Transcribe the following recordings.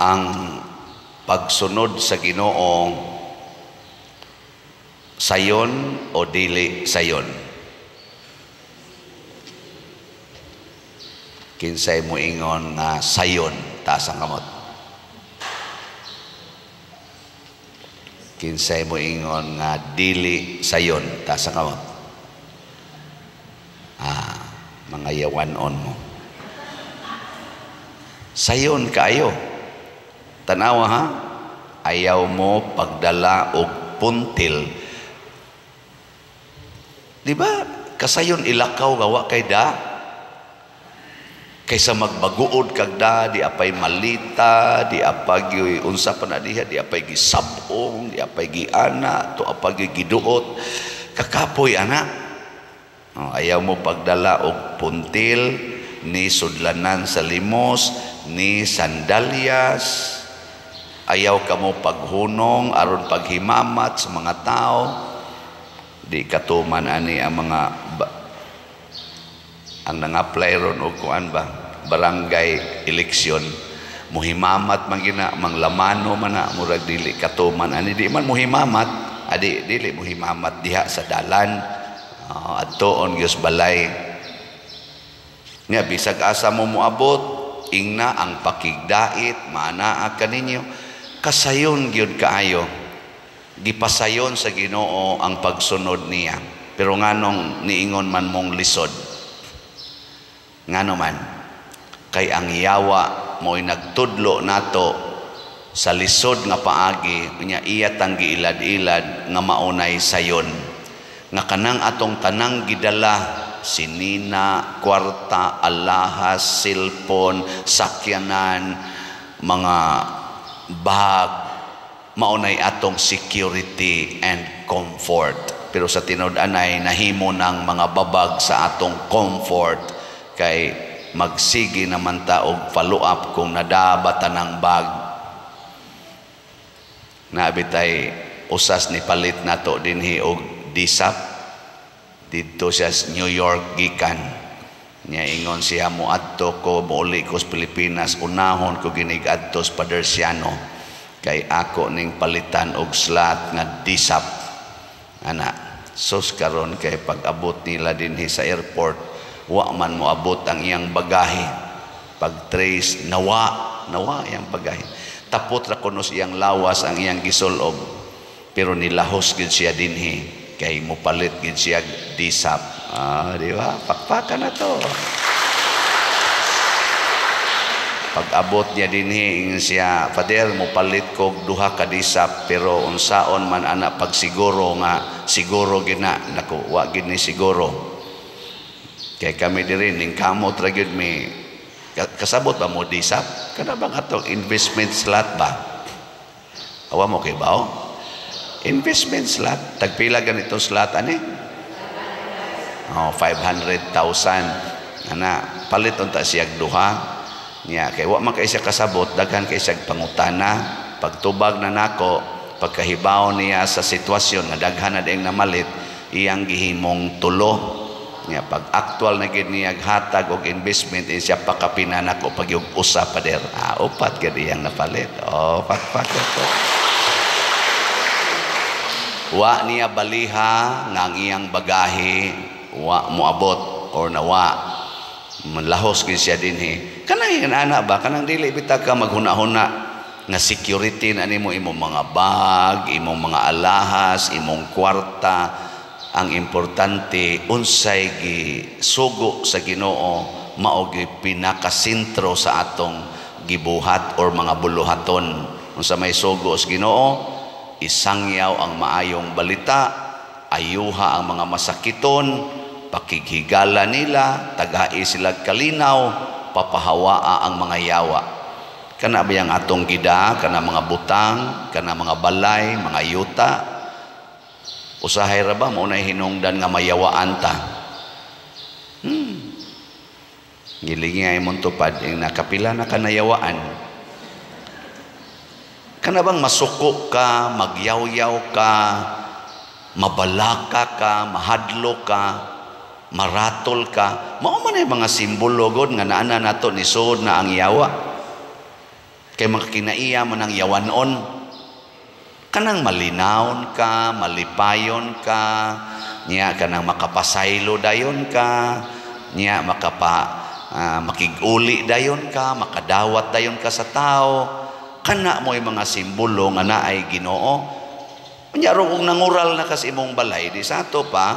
Ang pagsunod sa Ginoo, sayon o dili sayon? Kinsay moingon nga sayon, taas ang kamot. Kinsay moingon nga dili sayon, taas ang kamot. Ah, mga yawanon mo. Sayon kaayo. Tanawa ha, ayaw mo pagdala og puntil. Di ba? Kasayon ilakaw gawa kay da. Kaysa magbaguod kag da, di apay malita, di apay unsa pa na diha, di apay gisabong, di apay giana, to apay giduot. Kakapoy ana. Oh, ayaw mo pagdala og puntil, ni sudlanan sa limos, ni sandalyas. Ayaw ka mo paghunong aron paghimamat sa mga tao. Di katuman ani ang mga ang nang-apply ron og kuan ba, barangay election, muhimamat man gina, manglamano man na, murag dili katuman ani, di man muhimamat, adi dili muhimamat diha sa dalan, adtoon gyud balay. Nya bisag asa mo moabot, ingna ang pakigdait, maanaa kaninyo, kasayon gyud kaayo. Gipasayon sa Ginoo ang pagsunod niya. Pero nganong niingon man mong lisod? Ngano man, kay ang yawa mo'y nagtudlo nato sa lisod nga paagi, nya iya tang giilad-ilad nga maunay sayon. Nga kanang atong tanang gidala, sinina, kwarta, alahas, cellphone, sakyanan, mga bag, maunay atong security and comfort. Pero sa tinud-anay, nahimo ng mga babag sa atong comfort, kay magsige naman ta og follow up kung nadabata ng bag. Nabitay usas ni palit nato dinhi og disap didto siya sa New York gikan. Nya ingon siya, moadto ko, mouli ko sa Pilipinas, unahon ko ginig adto sa Padersiano kay ako ning palitan og slot nga disap. Ana, sus karon kay pag-abot nila dinhi sa airport, wa man moabot ang iyang bagahe. Pag trace, nawa iyang bagahe. Tapot ra kuno sa iyang lawas ang iyang gisulob, pero nilahos gid siya dinhi kay mopalit gid siya disap. Ah, di ba? Pakpakan na to. Pag-abot niya dinhi, ingon siya, Father, mopalit kog duha ka disap, pero unsaon man ana pagsiguro nga siguro gina, naku, wa gid ni siguro. Kay kami diri ning kamot ra gyud mi. Kasabot ba mo disap? Kana bang atong investment slot ba? Awa mo kay bao? Investment slot, tagpila ganito slot ani? Oh, 500,000. Ana, palit unta siyag duha. Nya kay wa man kay siya kasabot, daghan kay siyag pangutana. Pagtubag na nako, pagkahibaw niya sa sitwasyon nga daghan na ding namalit, iyang gihimong tulo. Nya pag actual na gid niya hatag og investment, siya pakapina nako pagyug usa pader. Ah, upat gid iyang napalit. Oh, pakpak to. Wa niya baliha nga ang iyang bagahe wa moabot or nawa. Manlahos gid siya dinhi. Kanang ana ba, kanang dili bitag ka maghuna-huna nga security na nimo imong mga bag, imong mga alahas, imong kwarta. Ang importante unsay gisugo sa Ginoo mao gyud pinakasentro sa atong gibuhat or mga buluhaton. Unsa may sugo sa Ginoo, isangyaw ang maayong balita, ayuha ang mga masakiton, pakighigala nila, tagai sila kalinaw, papahawaa ang mga yawa. Kana ba yang atong gida, kana mga butang, kana mga balay, mga yuta? Usahay ra ba mo na hinungdan nga mayawaan ta? Gilingi ay mong tupad, yung nakapila na ka nayawaan. Kana bang masuko ka, magyawyaw ka, mabalaka ka, mahadlo ka, maratol ka? Mao man ay mga simbolo god nga naana nato ni suod na ang yawa. Kay mga kinaiya man ang yawanon. Kanang malinawon ka, malipayon ka, niya kanang makapasaylo dayon ka, niya makiguli dayon ka, makadawat dayon ka sa tao. Kana mo'y mga simbolo nga naay Ginoo. Unya ron kung nangural na kas imong balay, di sa ato pa,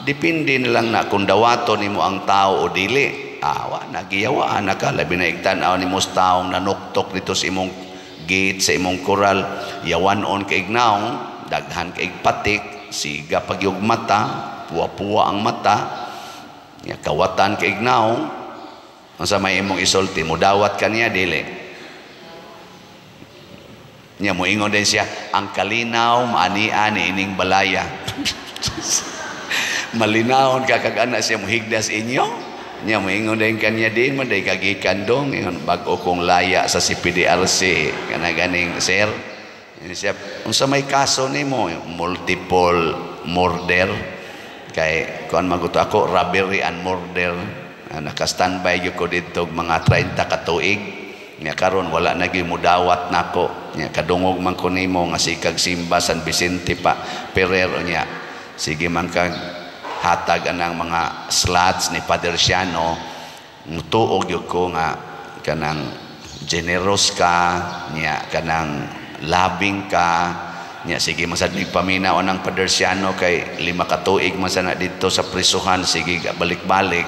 depende na lang na kung dawaton nimo ang tao o dili. Awa, nagiyawaan na ka. Labi na igtan-aw nimo sa taong nanuktok dito sa imong gate, sa imong koral. Yawanon kay ignaong, daghan kay patik, siga pagyug mata, puwa-puwa ang mata, ya, kawatan kay ignaong. Unsa may imong isulti, mudawat ka niya, dili. Nya moingon din siya, ang kalinaw maanian ni ining balaya. Malinawon ka kag ana siya mohigdas inyo. Nya moingon din kanya din man day kagikan dong ingon bag-o kong laya sa CPDRC kana ganing sir. Ingon siya, unsa may kaso nimo? Multiple murder. Kay kuan maguto ako, robbery and murder. Naka-standby gyud ko didto mga 30 ka tuig. Nya karon wala na gyud mudawat nako. Nya kadungog man ko nimo nga sikag simba San Vicente pa Ferrer nya. Sige man kag hatag anang mga slots ni Father Siano, mutuo gyud ko nga kanang generous ka, nya kanang labing ka, nya sige man sad paminaw anang Father Siano kay 5 ka tuig man sana didto sa prisuhan, sige balik-balik.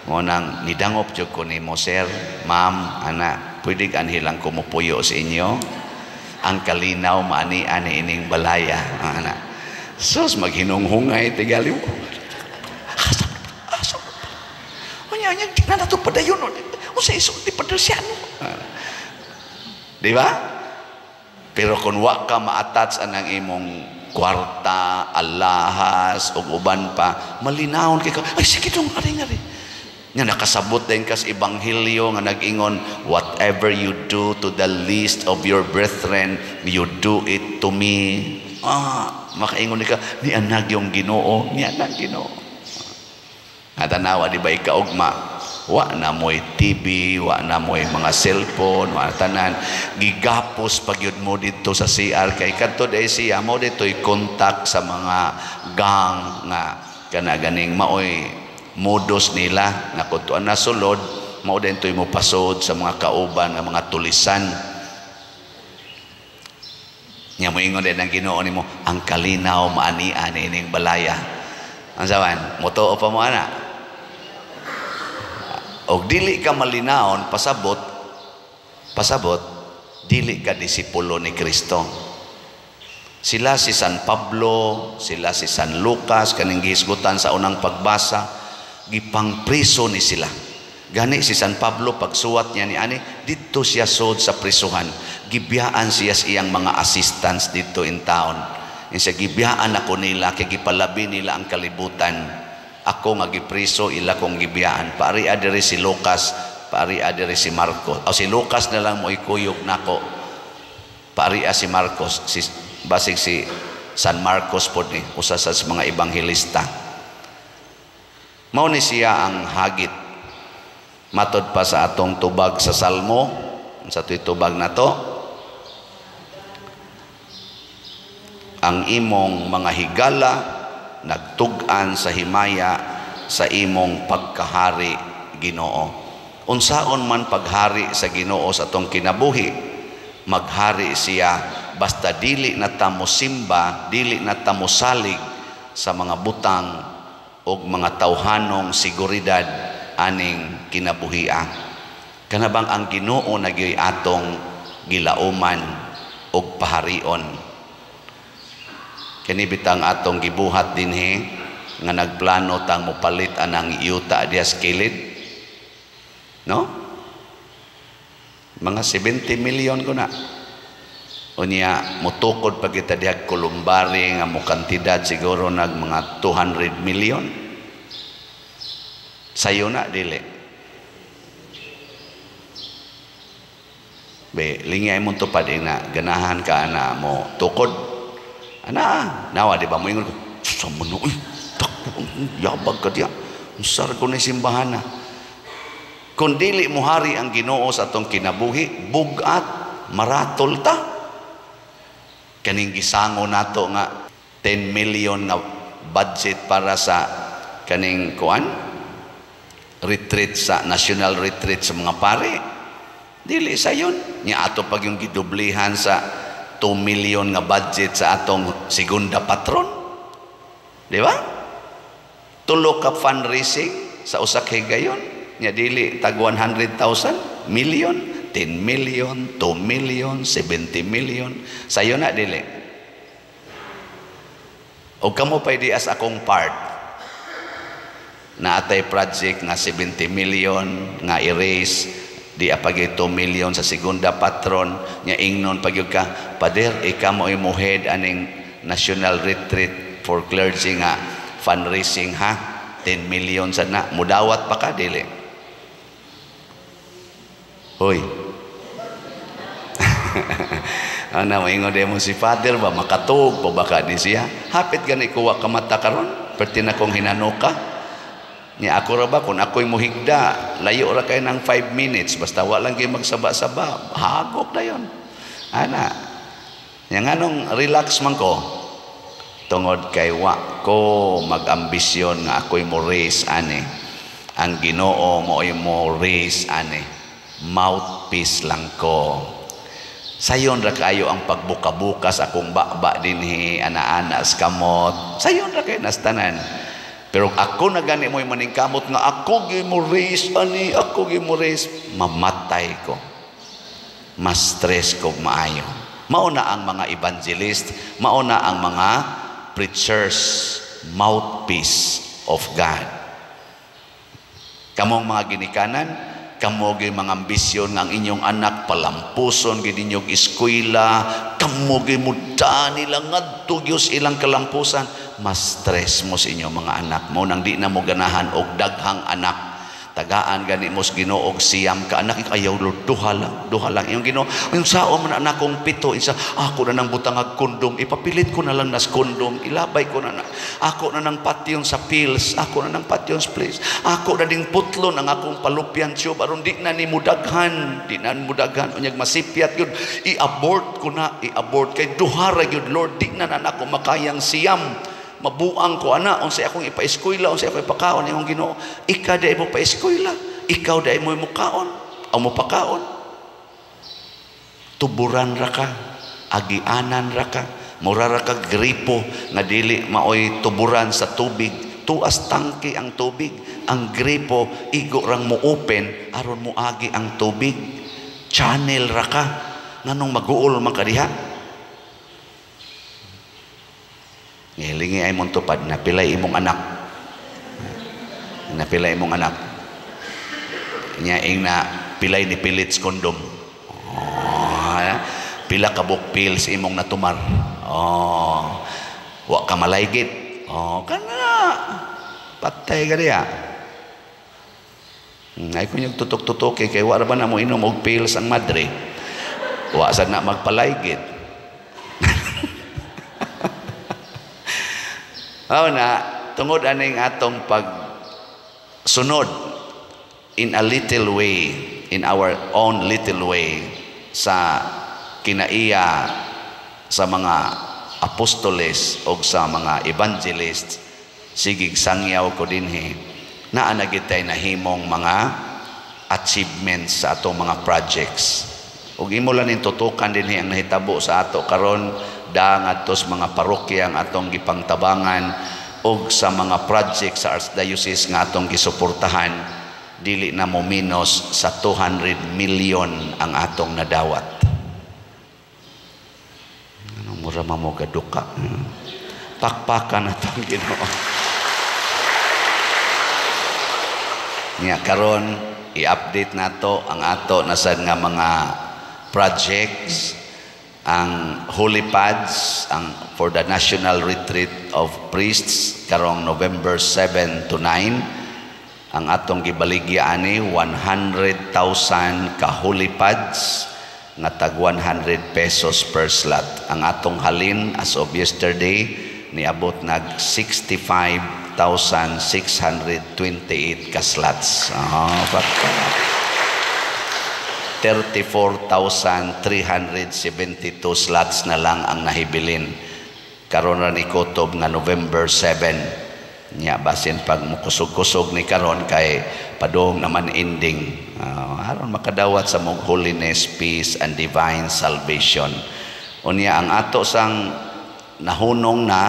Mo nang nidangop jud ko nimo sir, ma'am, ana, pwede anhilang kumupuyo sa inyo. Ang kalinaw maani ani ining balaya, ana. Sus maghinunghungay tigali mo. Asa Unya nya di na nato padayon. Unsa isulti Father Siano? Di ba? Pero kung wa ka ma-attach anang imong kwarta, alahas, ug uban pa, malinawon kay ka, ay sige dong, ari ari. Nga nakasabot din kas ebanghelyo nga nag-ingon, whatever you do to the least of your brethren, you do it to me. Makaingon ni ka, ni anag yung Ginoo, ni anag Ginoo. Atanawa, di ba ikaugma? Wa na mo'y TV, wa na mo'y mga cellphone, wa na tanan. Gigapos pagyud mo dito sa CR kay kadto dai siya mo dito'y contact sa mga gang nga kana ganing maoy modus nila nga kun tuan na sulod mao din to'y mopasod sa mga kauban nga mga tulisan. Nya moingon din ang Ginoo nimo, ang kalinaw maanian ining balaya. Ang sawan, motuo pa mo ana. Og dili ka malinawon, pasabot, pasabot, dili ka disipulo ni Kristo. Sila si San Pablo, sila si San Lucas, kaning gihisgutan sa unang pagbasa, gipangpriso ni sila. Gani si San Pablo pagsuwat niya ni ani, didto siya sud sa prisuhan. Gibiyaan siya sa iyang mga assistants didto in town. Insa gibiyaan ako nila kay gipalabi nila ang kalibutan. Ako nga gipriso ila kong gibiyaan. Paari adiri si Lucas, paari adiri si Marcos. O si Lucas na lang mo ikuyog nako. Paari si Marcos, si basig si San Marcos pod ni usa sa mga ebanghelista. Mao ni siya ang hagit. Matod pa sa atong tubag sa Salmo, sa to'y tubag nato, ang imong mga higala nagtug-an sa himaya sa imong pagkahari, Ginoo. Unsaon man paghari sa Ginoo sa atong kinabuhi, maghari siya basta dili na ta mosimba, dili na ta mosalig sa mga butang og mga tawhanong seguridad aning kinabuhia. Kanabang ang Ginoo na gyoy atong gilauman og paharion. Kini bitang atong gibuhat dinhi nga nagplano tang mopalit anang yuta diha sa kilid. No? Mga 70 million ko na. Unya motukod pa kita diha kolumbari nga mo kantidad siguro nag mga 200 million. Sayo na dili. Be lingay mo tupad na ganahan ka ana mo tukod. Ana, nawa di ba mo ingon ko, sa muno uy, takbo yabag ka diya. Unsar ko ni simbahan na. Kung dili mo hari ang Ginoo sa atong kinabuhi, bugat. Maratol ta. Kaning gisango nato nga 10 million nga budget para sa kaning kuan retreat, sa national retreat sa mga pare, dili sayon nya ato pag yung gidublihan sa 2 million nga budget sa atong segunda patron, di ba? Tulo ka fundraising sa usa ka higayon nya dili tag 100,000 million, 10 million, 2 million, 70 million, sayo na dili. O kamo pa di as akong part na atay project nga 70 million nga i-raise, di apag 2 million sa segunda patron nya, ingnon pagyud ka, "Pader, ikaw mo imo head aning national retreat for clergy nga fundraising ha, 10 million sa na." Mudawat pa ka dili? Hoy. Ana, maingon mo si Father ba, makatug pa baka di siya? Hapit gani kuwa ka mata karon, perti na kong hinanuka. Nya ako ra ba, kung ako'y muhigda, layo ra kay ng 5 minutes, basta wa lang gyud magsaba-saba, hagok na yon. Ana. Nya nganong relax man ko? Tungod kay wa ko mag-ambisyon nga ako'y mo raise ani. Ang Ginoo mo mo raise ani. Mouthpiece lang ko. Sayon ra kayo ang pagbuka-bukas akong baba dinhi, ana-ana sa kamot. Sayon ra kayo nastanan. Pero ako na gani mo'y maningkamot nga ako gyud mo raise ani, ako gyud mo raise, mamatay ko. Mas stress ko maayo. Mao na ang mga evangelist, mao na ang mga preachers, mouthpiece of God. Kamong mga ginikanan, kamo gyud mga ambisyon nga ang inyong anak palampuson gyud ninyong eskwela, kamo gyud mo nila ngadto gyud ilang kalampusan, mas stress mo sa inyong mga anak mo nang di na mo ganahan og daghang anak. Tagaan gani mo sa Ginoo og 9 ka anak, ayaw Lord, duha lang, duha lang. Yung Ginoo, yung sao man anak kong pito, isa ako na nang butang ag kondom, ipapilit ko na lang nas kondom, ilabay ko na na. Ako na nang patyon sa pills, ako na nang patyon sa pills. Ako na ding putlon ang akong fallopian tube aron di na ni mudaghan, di na mudaghan unyag masipyat gyud. I-abort ko na, i-abort kay duha ra gyud Lord, di na na nako makayang 9. Mabuang ko ana, unsay akong ipa-eskwela, unsay akong ipakaon? Imong Ginoo, ikaw dai mo pa-eskwela, ikaw dai mo mukaon o mo pakaon. Tuburan ra ka, agianan ra ka, mura ra ka gripo nga dili maoy tuburan sa tubig. Tuas tangke ang tubig, ang gripo igo rang mo open aron moagi ang tubig. Channel ra ka, nganong maguol man ka diha? Ngilingi ay mong tupad, napilay imong anak. Napilay imong anak. Nya ing na pilay ni pilits kondom. Oh, pila ka book pills imong natumar. Oh, wa ka malaygit. Oh, kana. Patay ka diha. Ay kung yung tutok-tutok kay wa ra ba na mo inom og pills ang madre. Wa sad na magpalaygit. Oh na, tungod aning atong pagsunod in a little way, in our own little way sa kinaiya sa mga apostoles o sa mga evangelists, sigig sangyaw ko dinhi, naa na gid tay nahimong mga achievements sa atong mga projects. Ug imo lang ning tutukan dinhi ang nahitabo sa ato karon, da ngadto sa mga parokya ang atong gipangtabangan og sa mga project sa Archdiocese nga atong gisuportahan, dili na mo minus sa 200 million ang atong nadawat. Ano mura mo gaduka? Pakpakan atong Ginoo. Nya karon i-update nato ang ato nasad nga mga projects, ang Holy Pads, ang for the National Retreat of Priests karong November 7 to 9, ang atong gibaligya ani 100,000 ka Holy Pads nga tag 100 pesos per slot. Ang atong halin as of yesterday niabot nag 65,628 ka slots. Oh, 34,372 slots na lang ang nahibilin karon ra ni kutob nga November 7. Nya basin pag mukusog-kusog ni karon kay padung naman ending, aron makadawat sa mong holiness, peace and divine salvation. Unya ang ato sang nahunong na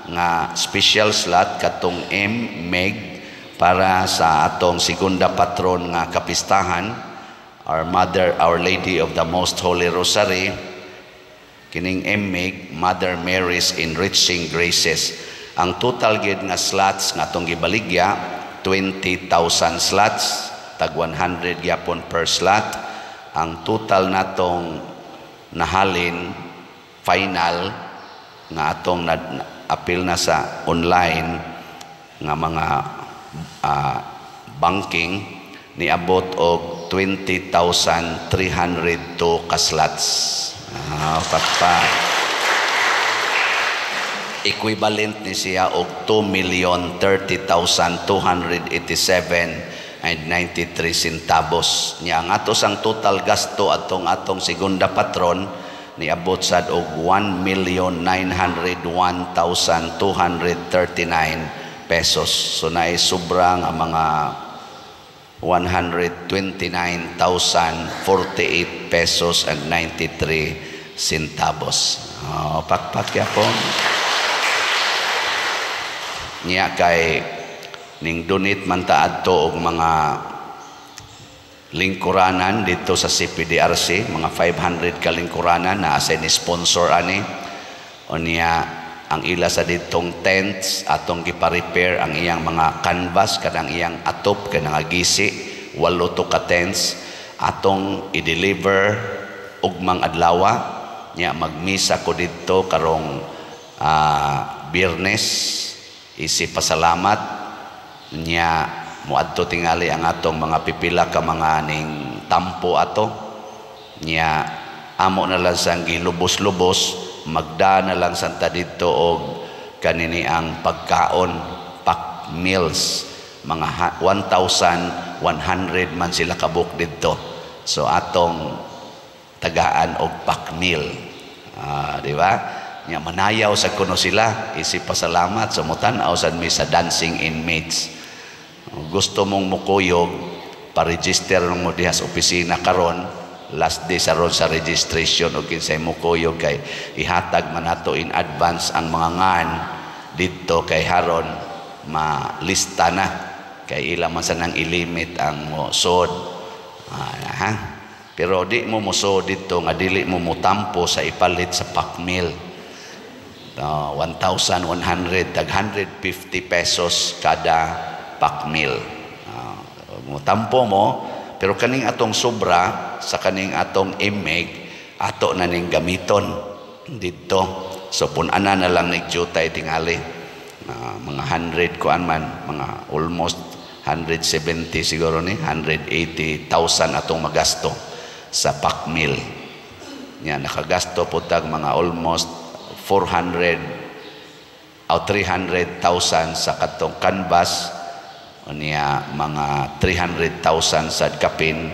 nga special slot, katong M Meg, para sa atong segunda patron nga kapistahan, Our Mother, Our Lady of the Most Holy Rosary. Kining MMEG, Mother Mary's Enriching Graces, ang total gid nga slots nga atong gibaligya 20,000 slots, tag 100 gyapon per slot. Ang total natong nahalin final nga atong na, apil na sa online nga mga banking, niabot og 20,302 ka slots. Pakpa. Equivalent ni siya og 2,030,287 and 93 centavos. Nya ang ato sang total gasto atong atong segunda patron niabot sad og 1,901,239 pesos. So naay sobra nga mga 129,048 pesos and 93 centavos. Oh, pakpak yapon. Niya kay ning donate man ta adto og mga lingkuranan dito sa CPDRC, mga 500 ka lingkuranan na asa ni sponsor ani. Unya ang ila sa ditong tents, atong gipa-repair ang iyang mga canvas kanang iyang atop kay gisi, walo to ka tents atong i-deliver ugmang adlawa. Nya magmisa ko didto karong Biyernes isi pasalamat. Nya muadto tingali ang atong mga pipila ka mga ning tampo ato. Nya amo na lang sang gilubos-lubos, magda na lang santa didto og kanini ang pagkaon, pack meals, mga 1,100 man sila kabuk didto, so atong tagaan og pack meal, di ba? Nya manayaw sa kuno sila isip pasalamat sa mutan-aw sad mi sa dancing inmates. Gusto mong mukuyog, pa-register mo diha sa opisina karon, last day sa ron sa registration og kinsay mukuyog, kay ihatag man nato in advance ang mga ngan didto kay haron malista na, kay ila man sa nang ilimit ang mosod, ha? Pero di mo mosod didto nga dili mo motampo sa ipalit sa pack meal. 1,100, tag 150 pesos kada pack meal. Motampo mo, pero kaning atong sobra sa kaning atong imeg, ato na ning gamiton didto. So pun-ana na lang ni jutay tingali. Mga 100 kuan man, mga almost 170 siguro ni, 180,000 atong magasto sa pack meal. Nya nakagasto po tag mga almost 400 o 300,000 sa katong canvas. Unya mga 300,000 sa kapin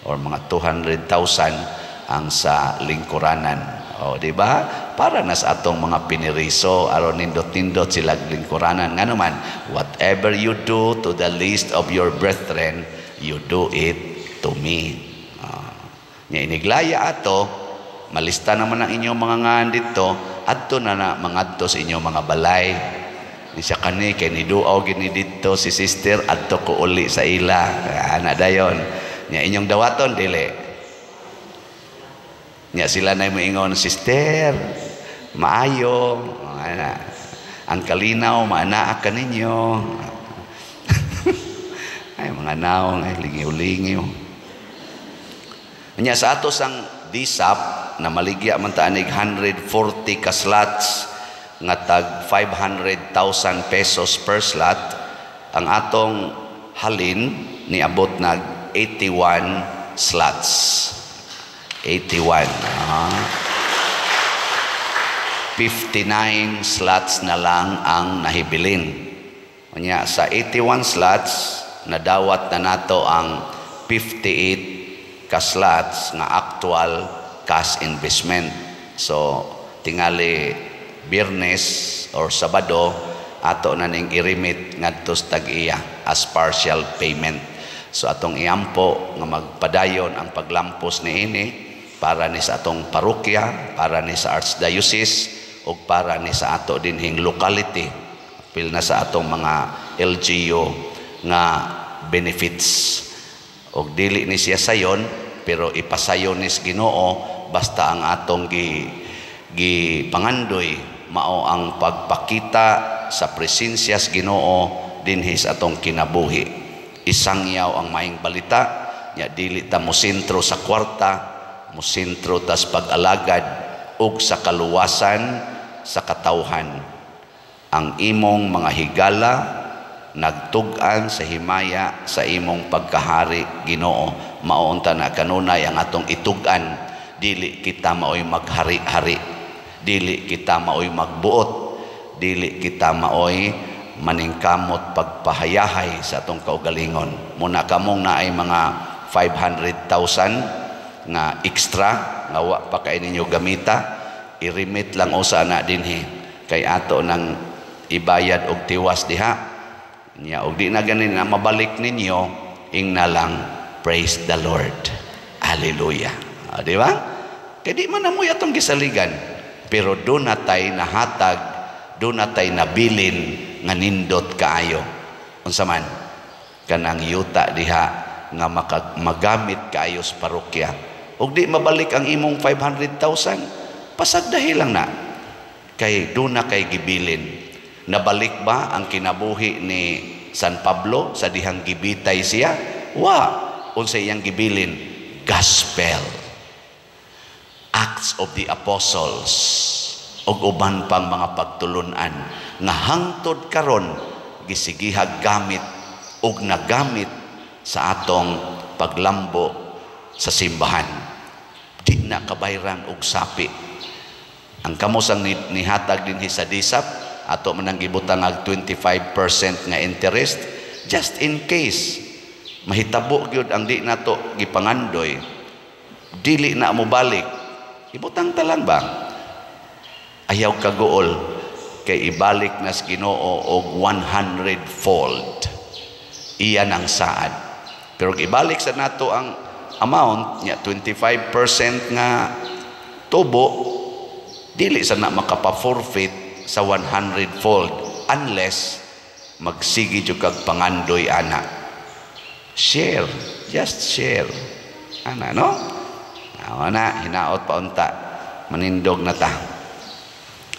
or mga 200,000 ang sa lingkuranan. O, di ba? Para na sa atong mga piniriso aron nindot-nindot sila lingkuranan. Ngano man, whatever you do to the least of your brethren, you do it to me. Nya iniglaya ato, malista naman ang inyong mga ngan dito, adto na na mangadto sa inyong mga balay. Ni siya kani kay niduaw gini didto si sister, adto ko uli sa ila. Ana dayon. Nya inyong dawaton dili. Nya sila na moingon, "Sister, maayo. Ana, ang kalinaw maanaa ka ninyo." Ay, mga naong ay lingiw-lingiw. Nya sa ato sang DSAP na maligya man ta anig 140 ka slots nga tag 500,000 pesos per slot, ang atong halin niabot nag 81 slots. 81. 59 slots na lang ang nahibilin. Unya sa 81 slots, nadawat na nato ang 58 Cash lots nga actual cash investment. So tingali Biyernes or Sabado, ato na ning i-remit ngadto sa tag-iya as partial payment. So atong iampo nga magpadayon ang paglampos niini para ni sa atong parokya, para ni sa archdiocese ug para ni sa ato dinhing locality, apil na sa atong mga LGU nga benefits. Og dili ni siya sayon, pero ipasayon ni Ginoo basta ang atong gi gi pangandoy mao ang pagpakita sa presensya sa Ginoo dinhi sa atong kinabuhi. Isangyaw ang maayong balita nya dili ta mo sentro sa kwarta, mo sentro tas pag-alagad ug sa kaluwasan sa katawhan. Ang imong mga higala nagtug-an sa himaya sa imong pagkahari, Ginoo. Mao unta na kanunay ang atong itug-an. Dili kita maoy maghari-hari, dili kita maoy magbuot, dili kita maoy maningkamot pagpahayahay sa atong kaugalingon. Muna kamong naay mga 500,000 nga extra nga wa pa kay ninyo gamita, i-remit lang usa na dinhi kay ato nang ibayad og tiwas diha nya. Og di na ganin na mabalik ninyo, ingna lang, "Praise the Lord, hallelujah." Ah, di ba? Kay di man namoy atong gisaligan, pero duna tay nahatag, duna tay nabilin nga nindot kaayo. Unsa man kanang yuta diha nga magamit kaayo sa parokya. Og di mabalik ang imong 500,000, pasagdahi lang na kay duna kay gibilin. Nabalik ba ang kinabuhi ni San Pablo sa dihang gibitay siya? Wa. Unsa iyang gibilin? Gospel, Acts of the Apostles ug uban pang mga pagtulunan nga hangtod karon gisigihag gamit ug nagamit sa atong paglambo sa simbahan. Di na kabayran og sapi ang kamo sang nihatag dinhi sa DSAP. Ato man ang gibutang og 25% nga interest just in case mahitabo gyud ang di nato gipangandoy, dili na mo balik, ibutang ta lang ba. Ayaw kaguol kay ibalik nas Ginoo og 100 fold. Iyan ang saad. Pero ibalik sa nato ang amount nya, 25% nga tubo, dili sa na makapa-forfeit sa 100 fold unless magsige jud kag pangandoy ana. Share, just share ana, no? Awa na, hinaot pa unta manindog na ta.